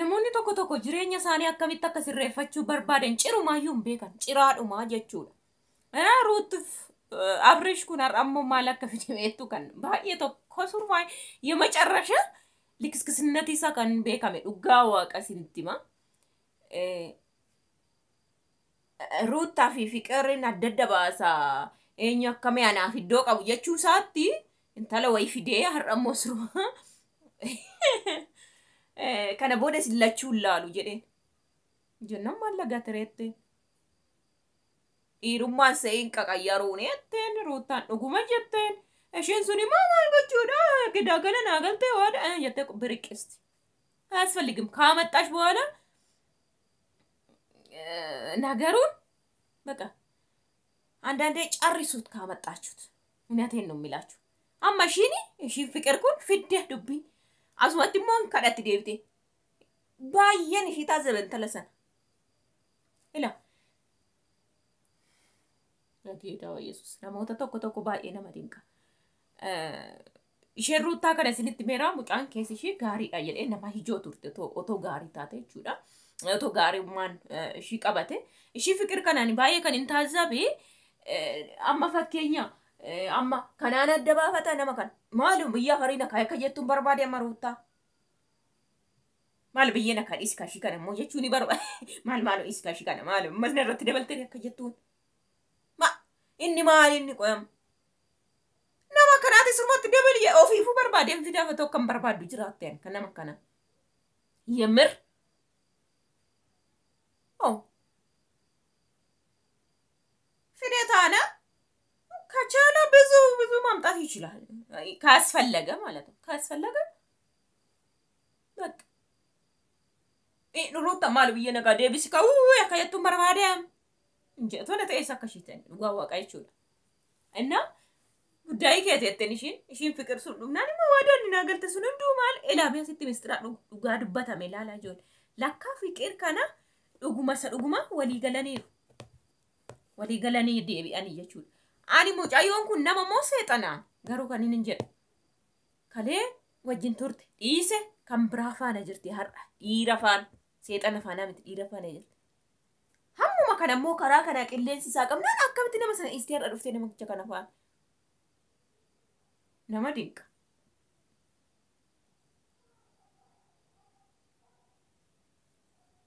Namoonni tokko tokko jireenya isaanii akkamitti akka sirreeffachuu barbaadan cirumaayyuu hin beekan. Ciraadhumaa jechuudha. Ruutuuf Abrish kun har'a ammoo maal akka fide beektu kan baay'ee tokko surmaa የመጨረሻ ልክስክስነት isaa kan beekame dhugaa waaqa isinitti hima. Ruuttaa fi Fiqirriin adda adda baasaa eenyu akkamii anaaf iddoo qabu jechuu isaatti intala wayii fidee har'a ammoo surmaa kana booda isin lachuu hin laalu jedheen. Jennaan maal lagaa tireette? Dhiirummaan se'iin qaqayyaruun jetteen Ruuttaan dhuguma jetteen. Isheen sun immoo maal gochuudha? Gidaa gala naa galtee waada jettee biriqisti. አያስፈልግም ካመጣሽ በኋላ ነገሩን በቃ አንዳንዴ ጨርሱት ካመጣችሁት። እውነቴን ነው የሚላችሁ። amma ishiin ishiin fiqir kun fidde dubbii asumatti immoo kadhatti deebite baay'een ishii taazzabe intala sana. Ila Geedaa Yesuus namoota tokko tokko baay'ee nama dinqa. Isheen Ruuttaa kana isinitti meeraa mucaan keessi ishee gaariidha jedhee nama hijoo turte otoo gaarii taate jechuudha. Otoo gaariummaan ishii qabate. Ishii fiqir kanaan baay'ee kan hin taazzabe amma fakkeenya amma kanaan adda baafata nama kana maalum biyya fariina akka jettuun barbaade amma Ruuttaa. Maal biyyeen akka dhiisi kashii kana immoo jechuu ni barbaade. Maal maaloo dhiisi kashii kana maal masna irratti dabaltee akka jettuun. Ma inni maal inni qoyam. Nama kanaati sirmatti dabali ofiifuu barbaadeen fidafa tokko kan barbaaddu jiraatteen kan nama kana. Yemir. Oh. Fidee taana ከቻለ ብዙ ብዙ ማምጣት ይችላል። ካስፈለገ ማለት ነው። ካስፈለገ በቃ Ruutta maal biyya nagaa deebisi ka'uu akka jettuun barbaade tola ta'es akka ishii ta'e dhugaa waaqa jechuudha. Innaa guddaayii keeti jetteen ishiin fiqir sun dhumnaan immoo waadaan naa galte sun hunduu maal ilaamee asitti mistira dhugaa dubbatame ilaalaa ijoollee. Lakkaa fiqir kana dhuguma isa dhuguma walii galaniiru. Walii galanii deebi'anii jechuudha. Ani mucayyoon kun nama moo seexanaa garuu kan inni hin jedhu. Kalee wajjin turte dhiise kan biraa faana jirti har'a dhiira faana seexana faana miti dhiira faana jirti. Hammuma kana immoo karaa kana qilleensi isaa qabnaan akkamitti nama sana dhiistee har'a dhuftee namicha kana faana. Nama dinqa.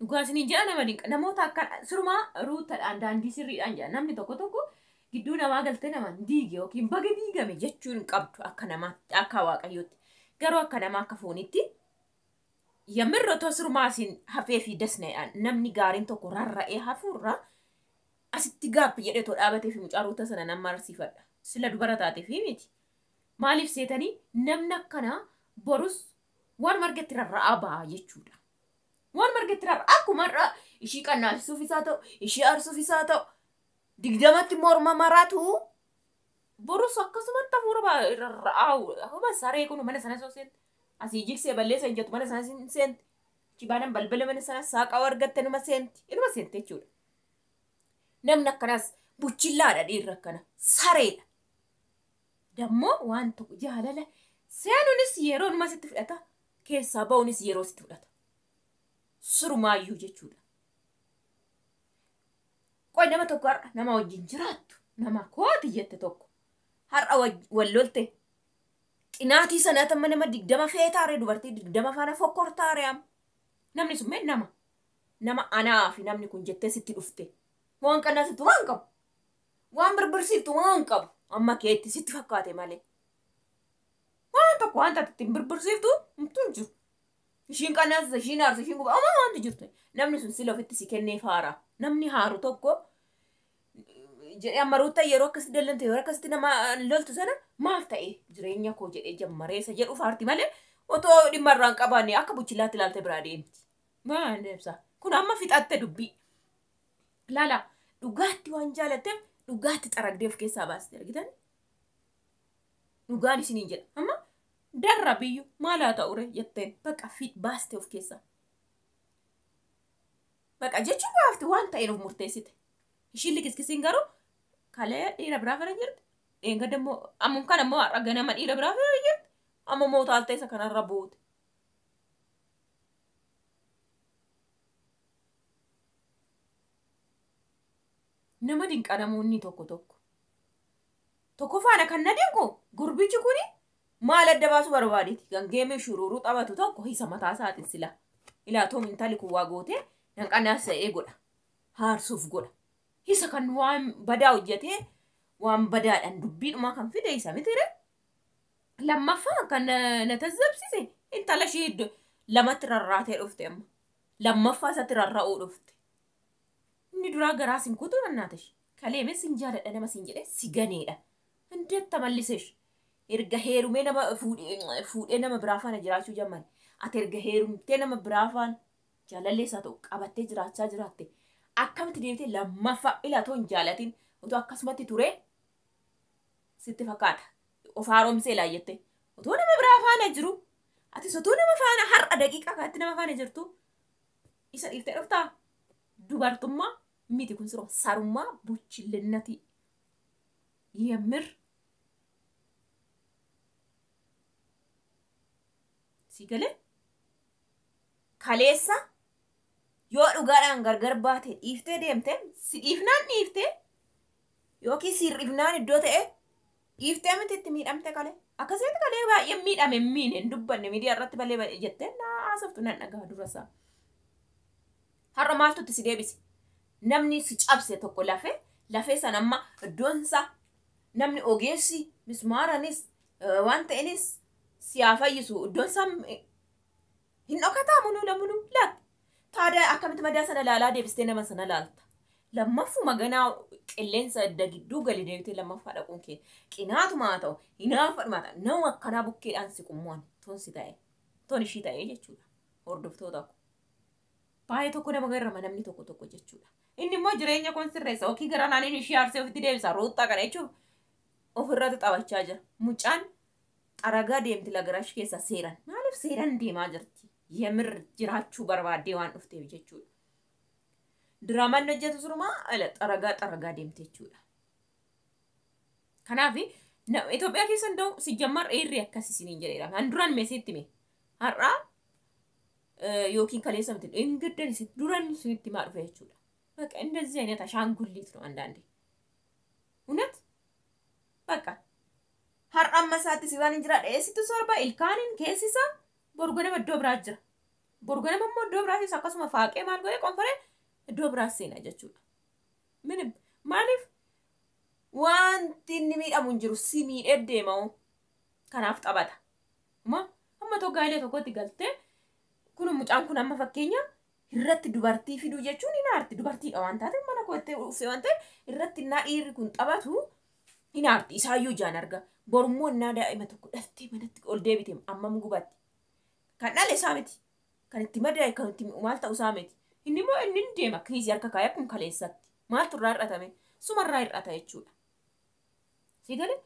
Dhugaa isiniin jedha nama dinqa. Namoota akka sirumaa ruutaadhaan daandii sirriidhaan jedha namni tokko tokko gidduu namaa galtee nama diige yookiin baga diigame jechuun hin qabdu akka namaatti akka waaqayyootti. Garuu akka namaa akka foonitti yamirra otoo sirumaa isin hafee fi dasna'aan namni gaariin tokko rarra'ee hafuurra asitti gaabbi jedhee otoo dhaabatee fi mucaa ruuta sana nama arsiifadha. Sila dubara taatee fi miti. Maaliif seetanii namni akkanaa borus waan margetti rarra'aa ba'a jechuudha. Waan margetti rarra'a akkuma har'a ishii qannaasisuuf isaa ta'u ishii aarsuuf isaa ta'u digdamatti morma maratu borus akkasumatti hafuura rarra'aa akkuma saree kun mana sana soo seente asii jigsee balleessa hin jettu mana sana seente achi baanaan balbala mana sana saaqaa argatte numa seenti inuma seente jechuudha. Namni akkanaas buchillaadha dhiirri akkana sareedha. Dammoo waan tokko jaalala seenuunis yeroo numa sitti fudhata keessaa ba'uunis yeroo sitti fudhata. Surumaayyuu jechuudha. Qoy nama tokko har'a nama wajjin jiraattu nama kooti jette tokko har'a wal lolte qinaatii sanaa tamma nama 20 feetaare dubartii 20 faana fokkortaare amma. Namni sun mee nama nama anaa fi namni kun jettee sitti dhufte waan qannaasitu waan qabu waan birbirsiiftu waan qabu amma keetti sitti fakkaate malee. Waan tokko waan taate ittiin birbirsiiftu homtuu hin jiru. Ishiin qannaasisa ishiin aarsa ishiin guba amma wanti jirtu namni sun sila ofitti si kennee faara. Namni haaru tokko jedhee amma Ruutta yeroo akkasitti dallante yeroo akkasitti nama loltu sana maaf ta'e jireenya koo jedhee jammaree isa jedhu faarti malee otoo dhimma irraa hin qabaanne akka buchillaatti ilaalte biraa deemti. Maal ibsa? Kun amma fixatte dubbii. Laala dhugaatti waan jaalatteef dhugaatti xaragdee of keessaa baaste argitan. Dhugaan isiniin jedha. Amma darra biyyu maal haa ta'u ree jetteen baqa fi baaste of keessaa. Baqa jechuun baafte waan ta'een of murteessite. Ishiin likiskisiin garuu kalee dhiira biraa fira jirti. Dheengadda immoo ammum kana immoo har'a ganama dhiira biraa fira jirti. Amma immoo utaaltee isa kanarra buute. Nama dinqa namoonni tokko tokko. Tokko faana kan na dinqu gurbichi kuni maal adda baasuu barbaadeeti? Gangeemee shuruuruu taphatu tokko isa mataa isaatiin sila. Ilaa toom intalli kun waa gootee nanqanaasa'ee godha. Haarsuuf godha. Isa kan waan badaa hojjetee waan badaadhaan dubbiidhumaa kan fide isa mitire. Lammaffaa kan na tazzabsiise intala ishee iddoo lamatti rarraatee dhufte amma. Lammaffaa isatti rarra'uu dhufte. Inni duraa garaa sin kutuu nannaata ishee. Kaleemes sin jaaladha nama sin jedhe si ganeedha. Indeetta malliseesh. Erga heerumee nama fuudhee nama biraa faana jiraachuu jammare. Ati erga heerumtee nama biraa faana jaalallee isaa ta'u qabattee jiraachaa jiraatte. Akkamitti deebitee lammaffaa ilaa otoo hin jaalatin otoo akkasumatti turee sitti fakkaata. Of haaromsee laayyette. Otoo nama biraa faana jiru. Atis otoo nama faana har'a daqiiqaa kanatti nama faana jirtu isa dhiiftee dhuftaa? Dubartummaa miti kun siruma sarummaa buchillinnatii. Yemmir. Si galee? Kaleessa yoo dhugaadhaan gargar baate dhiiftee deemte si dhiifnaan dhiiftee yookiin si hir'ifnaan iddoo ta'e dhiiftee miti itti miidhamte kalee. Akkasitti kalee baay'ee miidhame miine hin dubbanne miidiyaa irratti balee jettee naa haasoftu nan dhagaa durasaa. Har'a maaltu itti si deebise? Namni si cabse tokko lafee lafee sana amma iddoon isaa namni ogeessi mismaaranis waan ta'enis si haa fayyisu iddoon isaa hin dhokataa munuu lamunuu laatti. Taadaa akkamitti madaa sana laalaa deebistee nama sana laalta. Lammaffuma ganaa qilleensa adda gidduu gali deebitee lammaffaa dhaquun kee qinaatuma haa ta'u hinaaffadhuma haa ta'u nama akkanaa bukkeedhaan si qummuan toon si ta'e toon ishii ta'e jechuudha hordoftoota ko. Baay'ee tokko nama garrama namni tokko tokko jechuudha. Inni immoo jireenya koon sirreessa yookiin gara naaniin ishii aarsee ofitti deebisa ruuttaa kana jechuun ofirratti taphachaa jira. Mucaan xaragaa deemti lagarash keessa seeran. Maaliif seeran deemaa jirti? Yemir jiraachuu barbaaddee waan dhufteef jechuudha. Diraamaan hojjetu surumaa xaragaa xaragaa deemte jechuudha. Kanaaf Itoophiyaa keessa hunda'u sijjammar dhiirri akkas isiniin jedheera. Kan duraan meesiitti hime. Har'aa yookiin kaleessa miti dhingiddan isin duran isinitti himaa dhufe jechuudha. በቃ እንደዚህ አይነት አሻንጉሊት ነው አንዳንዴ እውነት በቃ har'a amma isaatti si waan hin jira dheessitu sorba ilkaaniin keessisa boru ganama iddoo biraa jira. Boru ganama immoo iddoo biraatis akkasuma faaqee maal godhee qonforee iddoo biraas seena jechuudha. Minim maaliif wanti inni miidhamu hin jiru si miidhee deema hoo. Kanaaf taphata. Amma amma tokko gaalee tokkotti galtee kun mucaan kun amma fakkeenya irratti dubartii fiduu jechuun hin aarti dubartiidha waan taateef mana koottee dhuftee waan ta'eef irratti innaa dhiirri kun taphatu hin aarti isaayyuu ijaan arga. Borummoo innaa daa'ima tokko dhaltee manatti ol deebite ammam gubatti. Kan dhale isaa miti. Kan itti madaa'e kan itti maal ta'u isaa miti. Inni immoo inni hin deema kiisii harka kaayee akkuma kaleessatti. Maaltu irraa hir'atame? Sumarraa hir'ata jechuudha. Si galee?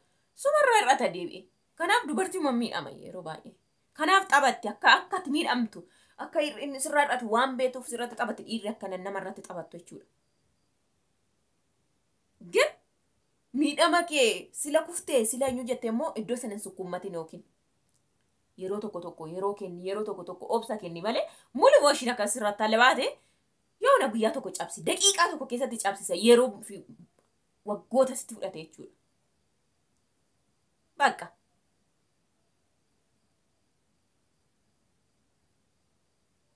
Sumarraa hir'ata deebi'e. Kanaaf dubartiuma miidhama yeroo baay'ee. Kanaaf taphatti akka akka ati miidhamtu akka inni sirraa hir'atu waan beektuuf sirratti taphatti dhiirri akka namarratti taphattu jechuudha. Gin miidhama kee sila kuftee sila eenyu jettee immoo iddoo sana hin sukkuummatin yookiin yeroo tokko tokko yeroo kenni yeroo tokko tokko obsa kenni malee mulu ishiin akka sirratti alle baate yoona guyyaa tokko cabsi daqiiqaa tokko keessatti cabsisa yeroo fi waggoota sitti fudhate jechuudha. Bakka.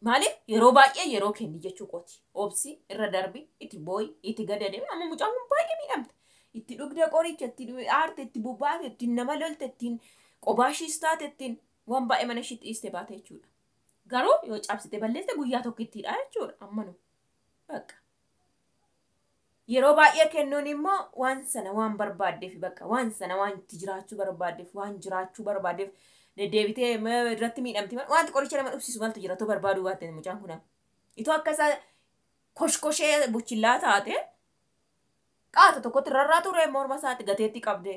Maaliif yeroo baay'ee yeroo kenni jechuu kooti. Obsi irra darbi itti booyi itti gadi adeemi amma mucaan kun baay'ee miidhamte. Itti dhugde qoricha itti aarte itti bobbaate ittiin nama lolte ittiin qobaashiis taate ittiin waan baay'ee mana ishiitti dhiiste baate jechuudha. Garuu yoo cabsite balleessite guyyaa tokko ittiidha jechuudha amma nu. Bakka. Yeroo baay'ee kennuun immoo waan sana waan barbaaddeef bakka waan sana waan itti jiraachuu barbaaddeef waan jiraachuu barbaaddeef deddeebitee irratti miidhamti wanti qoricha nama dhubsiisu maaltu jira otoo barbaaduu baatte mucaan kun itoo akka isaa koshkoshee buchillaa taate qaata tokkotti rarraa ture morma isaatti gateetti qabdee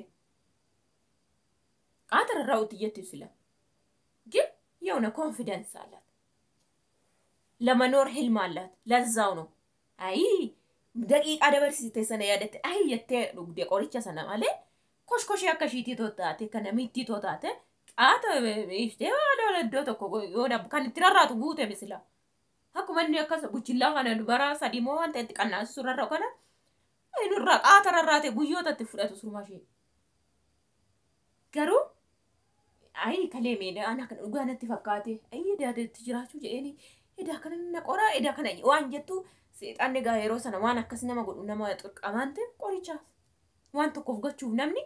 qaata rarraa'utti jetti sila ግን የሆነ ኮንፊደንስ አላት ለመኖር ህልም አላት። ለዛው ነው አይ ደቂቃ dabarsite sana yaadatte ay jettee dhugde qoricha sana malee koshkoshee akka ishiitii too taate akka namittii too taate qaata iftee waan iddoo tokko yoona kan itti rarraatu guute misila. Akkuma inni akkas buchillaa kana dubara sadii moo waan ta'etti qannaasisu rarra'u kana Nurraa qaata rarraate guyyoota itti fudhatu surmaa ishee. Garuu ayi kalee meedha ana kana dhugaa natti fakkaate ayi edaa itti jiraachuu jedheeni edaa kana na qoraa edaa kana waan jettu seexanni egaa yeroo sana waan akkas nama godhu nama xurqamaan ta'e qorichaaf waan tokkoof gochuuf namni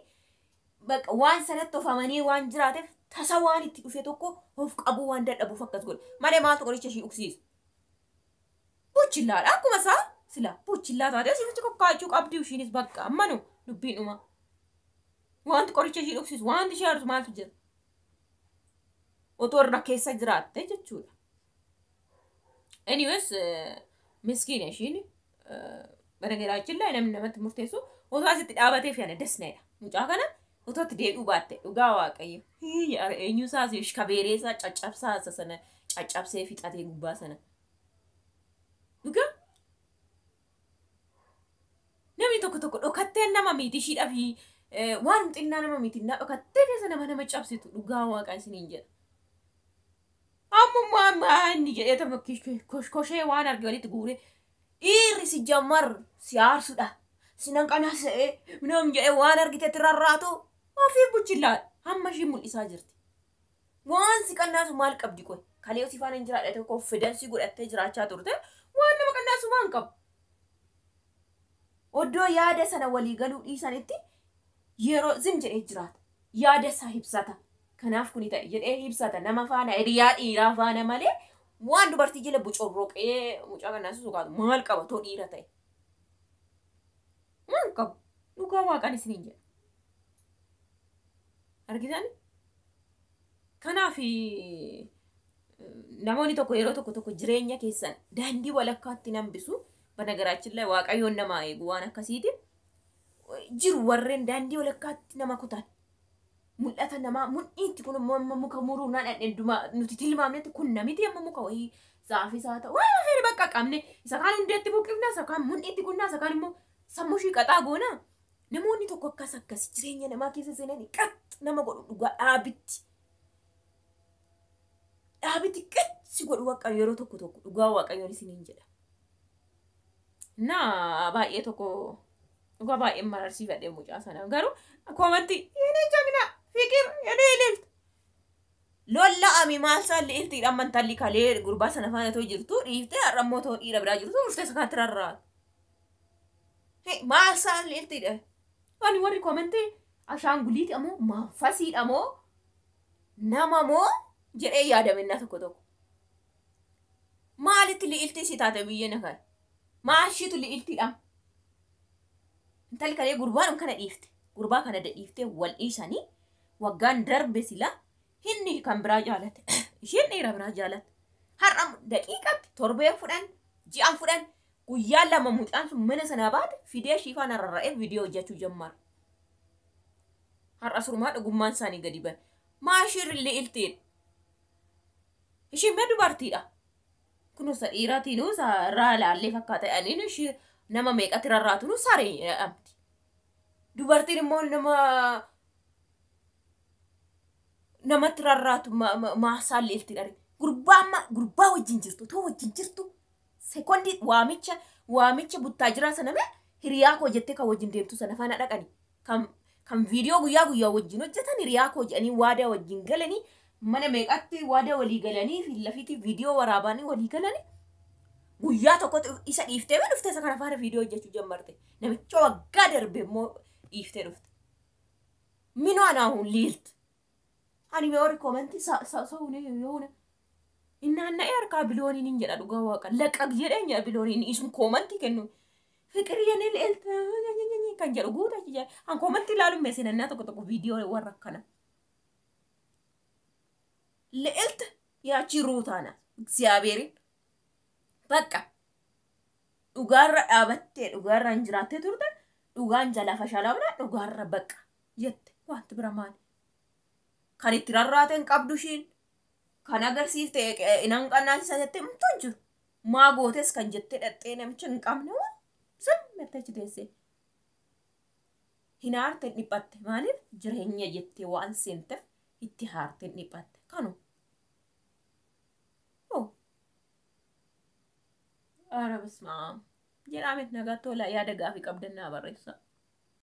bakka waan sanatti of amanee waan jiraateef tasa waan itti dhufe tokko of qabuu waan dadhabuuf akkas godhe malee maaltu qoricha ishii dhugsiisa. Buchillaadha akkuma isaa sila buchillaa taatee sifichi kokkaachuu qabdi ishiinis bakka ammanu dubbiin dhuma. Wanti qoricha ishii dhugsiisu wanti ishee aarsu maaltu jira? Otoo irra keessa jiraatte jechuudha. Anyways, miskiina ishiin በነገራችን ላይ namni namatti murteessu otoo asitti dhaabatee fi ana dasneedha. Mucaa kana otoo itti deebi'uu baatte dhugaa Waaqayyo. Eenyusaa kabeeree isaa caccabsaa isa sana caccabsee fixatee gubbaa sana. Dhugaa namni tokko tokko dhokattee nama miti ishiidhaa fi waan xinnaa nama miti dhokattee keessa nama nama cabsitu dhugaa Waaqaa isiniin jedha. Ammummaa maanni jedhee koshee waan arge walitti guuree dhiirri si jammar si aarsudha. Si nanqanaasa'ee minam jedhee waan argitetti rarraatu ofii buchillaadha. Hamma ishii mul'isaa jirti. Waan si qannaasu maal qabdi qoy? Kalee si faana hin jiraadha tokko konfidensi godhattee jiraachaa turte waan nama qannaasu waan qabu. Oddoo yaada sana walii galuu dhiisanitti yeroo zim jedhee jiraata. Yaada isaa ibsata. Kanaaf kuni ta'e jedhee ibsata nama faana hiriyaa dhiiraa faana malee waan dubartii jala bocorroqee mucaa kanaa susukaatu maal qaba too dhiira ta'e. Maal qabu? Dhugaa Waaqaan isiniin jedha. Argitan? Kanaaf namoonni tokko yeroo tokko tokko jireenya keessan daandii walakkaatti nambisu. በነገራችን ላይ Waaqayyoon nama eegu waan akkasiiti. Jiru warreen daandii walakkaatti nama kutan. Mul'ata namaa mul'iitti kun immoo amma muka muruu naan dhadheenduma nuti tilmaamnetti kun namiti amma muka wayii zaafisaa ta'u waan fedhe bakka qabne isa kaan hundeetti buqqifna, isa kaan mul'iitti kunnaa, isa kaan immoo sammuu ishii qaxaa goona. Namoonni tokko akkas akkas jireenya namaa keessa seenanii qax nama godhu dhugaa dhaabitti. Dhaabitti qax godhu Waaqayyo yeroo tokko tokko dhugaa Waaqayyoon isiniin jedha. Na baay'ee tokko dhugaa baay'ee mararsiifadhe mucaa sana garuu koomantii የኔ ጀግና ፍቅር የኔ ልዕልት lolla ami maal isaan li'iltiidhaan mantalli kalee gurbaa sana faana too jirtu dhiiftee har'a immoo too dhiira biraa jirtu dhuftee isa kanatti rarraatu. Maal isaan li'iltiidha? Ani warri koomantii ashaanguliiti ammoo manfasiidha moo nama moo jedhee yaadamennaa tokko tokko. Maalitti li'iltii si taate biyya na kana? Maashiitu li'iltiidha? Intalli kalee gurbaan kana dhiifte. Gurbaa kana dhiiftee wal dhiisanii waggaan darbe sila inni kan biraa jaalate. Isheen dhiira biraa jaalate. Har'a daqiiqatti torbee fudhan, ji'aan fudhan, guyyaa 2 mucaan sun mana sanaa baate fidee ishii faana rarra'ee viidiyoo hojjechuu jammara. Har'a surmaa dhugummaan isaanii gadi bane. Maashirri li'iltiidha. Isheen mee dubartiidha. Kunuunsa dhiiraatiinuu irraa laallee fakkaata. Ani ishee nama meeqatti rarraatu saree jedhamti. Dubartiin immoo nama namatti rarraatu maasaan li'iltiidha. Gurbaa gurbaa wajjin jirtu otoo wajjin jirtu sekoondii waamicha waamicha buttaa jiraa sana mee hiriyaa koo jettee kan wajjin deemtu sana faana dhaqani. Kan viidiyoo guyyaa guyyaa wajjin hojjetan hiriyaa koo jedhanii waadaa wajjin galanii mana meeqatti waadaa walii galanii fi lafiitti viidiyoo waraabanii walii galanii guyyaa tokkotti isa dhiiftee mee dhuftee isa kana faana viidiyoo hojjechuu jammarte. Namicha waggaa darbe immoo dhiiftee dhufte. Minoo anaa liilt. Ani mee warri koomantii sa'uun yoona. Innaanna'ee harkaa bilooniin hin jedha dhugaa Waaqa. Laqaq jedheen jedha bilooniin isun koomantii kennu. ፍቅር የኔ ልዕልት kan jedhu guuta jedha. An koomantii ilaaluun meeseenannaa tokko tokko viidiyoo warra akkana. ልዕልት ያቺ ሩታ ናት። እግዚአብሔርን በቃ dhugaarra dhaabattee dhugaarra hin jiraattee turte dhugaan jalaa fashalaabna dhugaarra bakka jette wanti bira maali? Kan itti rarraate hin qabdu ishiin kan agarsiifte inan qannaasisa jettee mtu hin jiru. Maa gootes kan jettee dhaqxee namicha hin qabne waan sun jettee achi teessee. Hin aarte hin dhiphatte maaliif jireenya jettee waan seenteef itti haarte hin dhiphatte kanu. Oh. ኧረ በስመ አብ። Jedhame, nagaa tola, yaada gaafii qabdan naa barreessa.